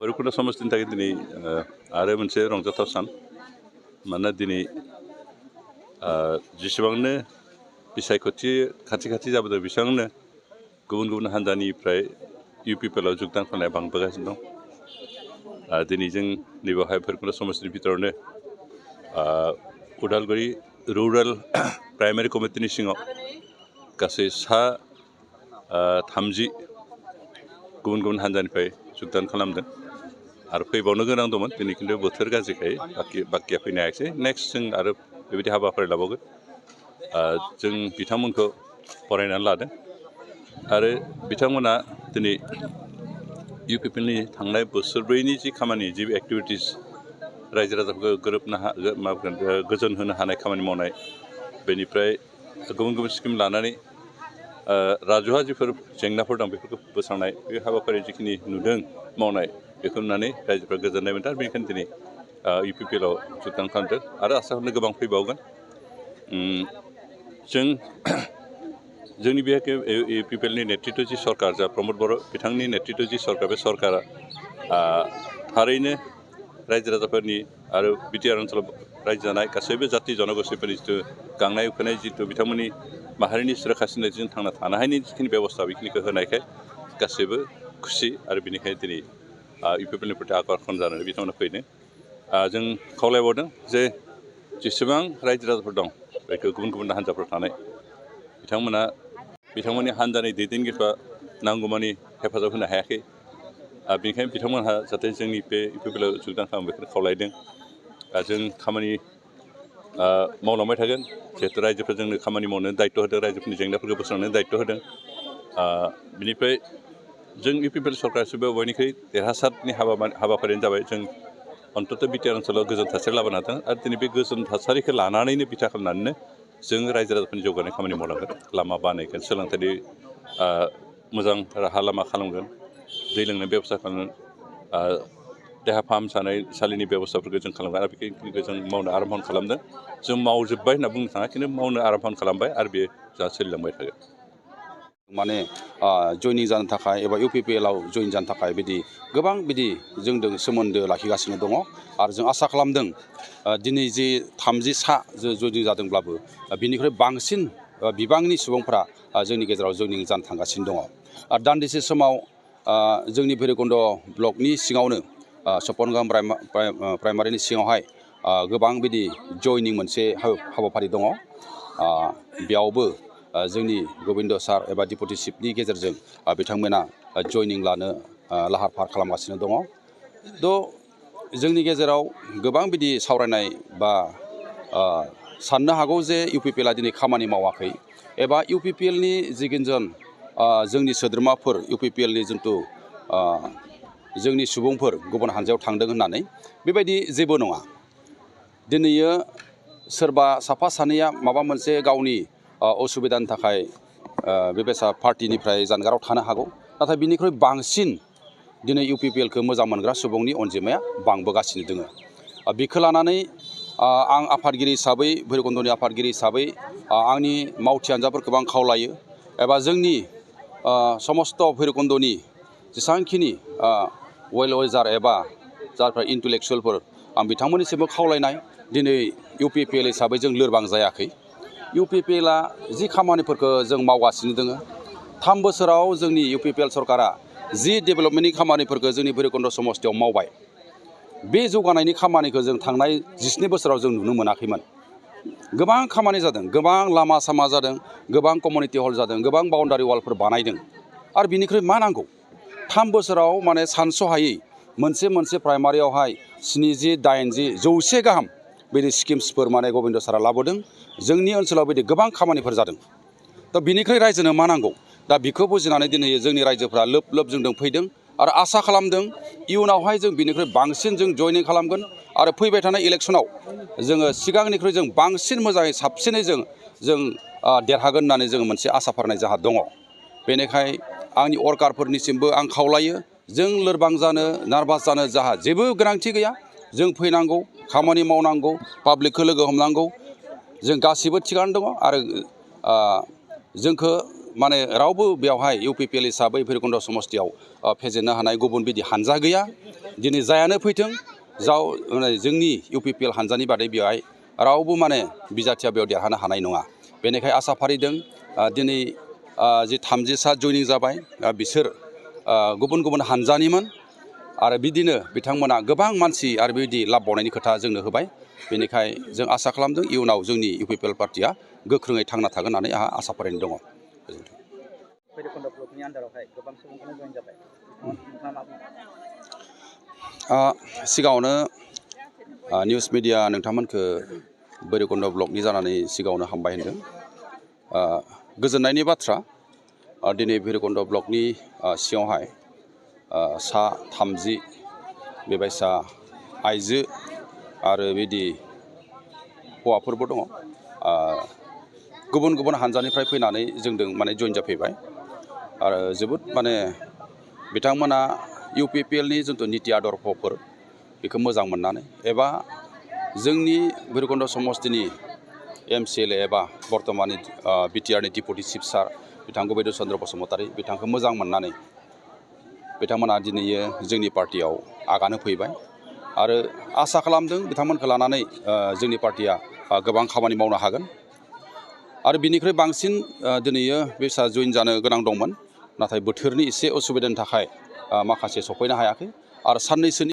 भैरबकुन्द समस्तिनि थाखाय दिनै आरो मोनसे रंजाथाव सान मानोना दिनै जेसेबांनो बिसायख'थि खाथि जाबोदों बेसेबांनो गुबुन गुबुन हान्जानिफ्राय UPPL आव जुगदान खालामनाया बांबोगासिनो दं। दिनै जों नैबेवहाय भैरबकुन्द समस्तिनि भितरावनो उदालगुरि रुरेल प्राइमारि कमिटिनि सिङाव गासै 30 गुबुन गुबुन हान्जानिफ्राय जुगदान खालामदों आरो फैबावनो गोनां दंमोन दिनै खिन्थु बोथोर गाज्रिखाय बाखिया फैनो हायाखिसै। नेक्स्ट जों आरो बेबायदि हाबाफारि लाबावगोन। जों बिथांमोनखौ फरायनानै लादों आरो बिथांमोना दिनै UPPLनि थांनाय बोसोरब्रैनि जि खामानि जि एक्टिभिटिस रायजो राजाफोरखौ गोजोन होनो हानाय खामानि मावनाय बेनिफ्राय गुबुन गुबुन स्किम लानानै राजुहा जिफोर जेंनाफोर दं बेफोरखौ बोस्रांनाय बे हाबाफारि जिखिनि नुदों मावनाय बेखौ नुनानै रायजोफ्रा गोजोननाय मोनदों आरो बेनिखायनो दिनै UPPL आव जुगदान खालामदों आरो आसा खालामनो गोबां फैबावगोन। जोंनि बे UPPLनि नेतृत्व जि सरकार जा प्रमद बर' बिथांनि नेतृत्व जि सरकार बे सरकारा थारैनो रायजो राजाफोरनि आरो बिटिआर ओनसोलाव रायजो जानाय गासैबो जाति जनगोष्ठीफोरनि जिथु गांनाय उखैनाय जिथु बिथांमोननि माहारिनि सुरक्षा सिनायथिजों थांना थानो हानायनि जिखिनि बेबस्था बेखिनिखौ होनायखाय गासैबो खुसि आरो बेनिखायनो दिनै UPPLनि प्रति आकर्षण जानानै बिथांमोना फैदों। जों खावलायबावदों जे जेसेबां रायजो राजाफोर दं बेखौ गुबुन गुबुन हान्जाफोर थानाय बिथांमोननि हान्जानि दैदेनगिरिफ्रा नांगौमानि हेफाजाब होनो हायाखै। बेनिखायनो बिथांमोनहा जाहाथे जोंनि बे UPPL आव जुगदान खालामो बेखौनो खावलायदों। जों खामानि मावलांबाय थागोन जिहेतु रायजोफोर जोंनो खामानि मावनो दायित्व होदों रायजोफोरनि जेंनाफोरखौ बोस्रांनो दायित्व होदों। बिनिफ्राय जों UPPL सरकारसिमबो बयनिख्रुइ देरहासारनि हाबाफारियानो जाबाय जों अन्तत बिटिआर ओनसोलाव गोजोन थासारि लाबोनो हादों आरो दिनै बे गोजोन थासारिखौ लानानैनो बिथा खालामनानैनो जों रायजो राजाफोरनि जौगानाय खामानि मावलांगोन। लामा बानायगोन, सोलोंथाइनि मोजां राहा लामा खालामगोन, दै लोंनाय बेबस्था खालामगोन, देहा फाहामसालिनि बेबस्थाफोरखौ जों खालामगोन आरो बेखिनिखौ जों मावनो आरम्भ खालामदों। जों मावजोब्बाय होनना बुंनो थाङा खिन्थु मावनो आरम्भ खालामबाय आरो बेयो जा सोलिलांबाय थागोन। माने जयनिं जानो थाखाय एबा UPPL आव जयेन जानो थाखाय बिदि गोबां बिदि जोंजों सोमोन्दो लाखिगासिनो दङ आरो जों आसा खालामदों दिनै जि 30 जयनिं जादोंब्लाबो बिनिख्रुइ बांसिन बिबांनि सुबुंफोरा जोंनि गेजेराव जयनिं जानो थांगासिनो दङ। दान्दिसे समाव जोंनि भैरबकुन्द ब्लकनि सिङावनो सपनगाम प्राइमारिनि सिङावहाय गोबां बिदि जयनिं मोनसे हाबाफारि दङ। बेयावबो जोंनि गबिन्द सार एबा डिपुटि चिफनि गेजेरजों बिथांमोना जयनिं लानो लाहार फाहार खालामगासिनो दङ। जोंनि गेजेराव गोबां बिदि सावरायनाय बा साननो हागौ जे UPPL आ दिनै खामानि मावाखै एबा UPPLनि जिखिनिजन जोंनि सोद्रोमाफोर UPPLनि जिथु जोंनि सुबुंफोर गुबुन हान्जायाव थांदों होननानै बेबायदि जेबो नङा। दिनैयो सोरबा साफा सानैया माबा मोनसे गावनि असुबिदानि थाखाय बेबायसा पार्टिनिफ्राय जानगाराव थानो हागौ, नाथाय बिनिख्रुइ बांसिन दिनै UPPLखौ मोजां मोनग्रा सुबुंनि अनजिमाया बांबोगासिनो दङ। बेखौ लानानै आं आफादगिरि हिसाबै भैरबकुन्दनि आफादगिरि हिसाबै आंनि मावथि हान्जाफोरखौबो आं खावलायो एबा जोंनि समस्त भैरबकुन्दनि जेसेबांखिनि वेल विजार एबा जायफ्रा इन्टेलेक्सुवेलफोर आं बिथांमोननिसिमबो खावलायनाय दिनै UPPL हिसाबै जों लोरबां जायाखै। UPPL आ जि खामानिफोरखौ जों मावगासिनो दङ 3 बोसोराव जोंनि UPPL सरकारा जि डेभेलपमेन्टनि खामानिफोरखौ जोंनि भैरबकुन्द समस्तियाव मावबाय बे जौगानायनि खामानिखौ जों थांनाय 17 बोसोराव जों नुनो मोनाखैमोन। गोबां खामानि जादों, गोबां लामा सामा जादों, गोबां कमिउनिटि हल जादों, गोबां बाउन्डारि वालफोर बानायदों आरो बिनिख्रुइ मा नांगौ 3 बोसोराव माने सानस'हायै मोनसे प्राइमारियावहाय 70, 80, 100 गाहाम बिदि स्किम्सफोर माने गबिन्द सारा लाबोदों। जोंनि ओनसोलाव बिदि गोबां खामानिफोर जादों। बिनिख्रुइ रायजोनो मा नांगौ बेखौ बुजिनानै दिनै जोंनि रायजोफ्रा लोब जोंजों फैदों आरो आसा खालामदों इयुनावहाय जों बिनिख्रुइ बांसिन जों जयनिं खालामगोन आरो फैबाय थानाय इलेक्सनाव जोङो सिगांनिख्रुइ जों बांसिन मोजाङै साबसिनै जों देरहागोन होननानै जोङो मोनसे आसा फारिनाय जोंहा दङ। बेनिखाय आंनि वर्कारफोरनिसिमबो आं खावलायो जों लोरबां जानो नार्भास जानो जोंहा जेबो गोनांथि गैया। जों फैनांगौ, खामानि मावनांगौ, पाब्लिकखौ लोगो हमनांगौ, जों गासिबो थिगानो दङ आरो जोंखौ माने रावबो बेवहाय UPPL हिसाबै भैरबकुन्द समस्तियाव फेजेननो हानाय गुबुन बिदि हानजा गैया दिनै जायानो फैथों जोंनि UPPL हानजानि बादै बेवहाय रावबो माने बिजाथिया बेयाव देरहानो हानाय नङा बेनिखाय आसा फारिदों दिनै जि 30 जइनिं जाबाय बिसोर गुबुन गुबुन हानजानिमोन आरो बिदिनो बिथांमोना गोबां मानसि आरो बेबायदि लाब बावनायनि खोथा जोंनो होबाय बेनिखाय जों आसा खालामदों इयुनाव जोंनि UPPL पार्टिया गोख्रोङै थांना थागोन होननानै आंहा आसा फारिनो दङ भैरबकुन्द ब्लकनि आन्दारावहाय गोबां सुबुंफोरनो जइन जाबाय नोंथाङा मा बुङो सिगाङावनो निउस मिडिया नोंथांमोनखौ भैरबकुन्द ब्लकनि जानानै सिगाङावनो हामबाय होनदों गोजोननायनि बाथ्रा दिनै भैरबकुन्द ब्लकनि सिङावहाय सा 30 बेबायसा आइजो आरो बिदि हौवाफोरबो दङ गुबुन गुबुन हानजानिफ्राय फैनानै जोंजों माने जइन जाफैबाय आरो जोबोद माने बिथांमोना UPPLनि जिथु निति आदर्शफोर बेखौ मोजां मोननानै एबा जोंनि भैरबकुन्द समस्तिनि MCLA एबा बर्तमाननि BTRनि डिपुटि चिफ सार बिथां गबिन्द चन्द्र बसुमतारी बिथांखौ मोजां मोननानै बिथांमोना दिनै जोंनि पार्टियाव आगान होफैबाय आरो आसा खालामदों बिथांमोनखौ लानानै जोंनि पार्टिया गोबां खामानि मावनो हागोन आरो बिनिख्रुइ बांसिन दिनै बेसा जइन जानो गोनां दंमोन नाथाय बोथोरनि एसे असुबिदानि थाखाय माखासे सफैनो हायाखै आरो साननैसोनि